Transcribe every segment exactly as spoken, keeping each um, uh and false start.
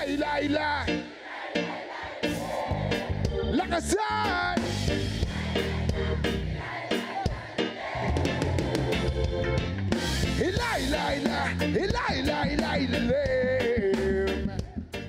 Hila-hila! Lakasan! Hila-hila-hila! Hila-hila-hila-hilalim!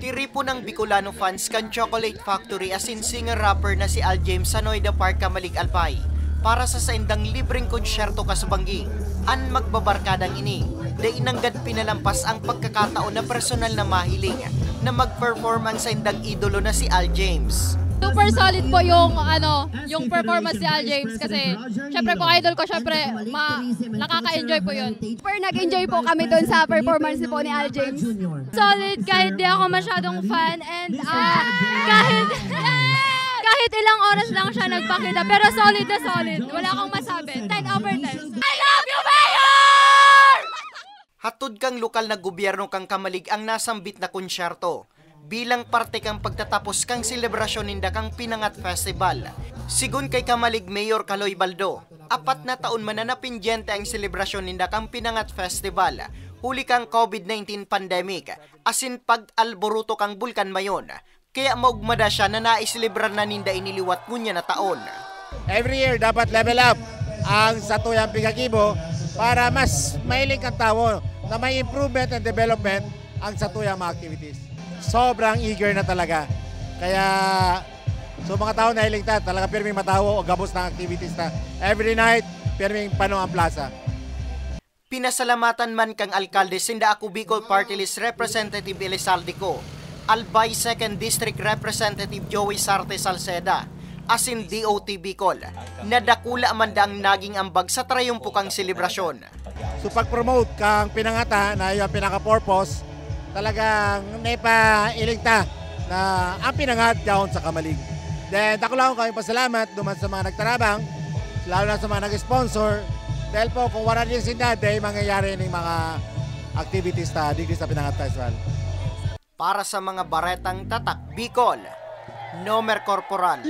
Tiripon ang Bicolano fans kan Chocolate Factory asin singer-rapper na si Al James sa Noida Park, Camalig, Albay para sa saindang libreng konsyerto kasubanggi. An magbabarkadang ini, dai nanggad pinalampas ang pagkakataon na personal na mahiling na mag-perform ang saindang idolo na si Al James. Super solid po yung ano, yung performance ni Al James kasi syempre po idol ko, syempre ma nakaka-enjoy po yun. Super nag-enjoy po kami doon sa performance po ni Al James. Solid kahit di ako masyadong fan and ah, kahit kahit ilang oras lang siya nagpakita pero solid na solid. Wala akong masabi. ten over ten. I love you, Mayor! Hatod kang lokal na gobyerno kan Camalig ang nasambit na konsyerto bilang parte kan pagtatapos kan selebrasyon ninda kan Pinangat Festival. Sigon kay Camalig Mayor Caloy Baldo, apat na taon man na napindyente ang selebrasyon ninda kan Pinangat Festival huli kan COVID nineteen pandemic asin pag-alboroto kan Bulkan Mayon, kaya maugma daa siya na naiselebrar na ninda ini liwat ngunyan na taon. Every year, dapat level up ang satuyang pagkagibo para mas mahiling kan tawo na may improvement and development ang satuyang mga activities. Sobrang eager na talaga. Kaya so mga tao nahiling ta, talaga pirming matawo o gabos na activities ta. Every night, pirming pano ang plaza. Pinasalamatan man kang alkalde sinda Ako Bicol Party List Representative Elizalde Co, Albay Second District Representative Joey Sarte Salceda, asin D O T Bicol, na dakula man daang naging ambag sa trayumpo kang selebrasyon. So pag-promote kang pinangata na yung pinaka-purpose, talagang naipahiling ta na ang pinangat yaon sa Camalig. Then, dakula akong kami pasalamat duman sa mga nagtarabang, lalo na sa mga nag-sponsor. Dahil po, kung wala din sila, dahil mangyayari ning mga activities ta digdi sa Pinangat Festival. Para sa mga baretang tatak Bicol, Nomer Corporal.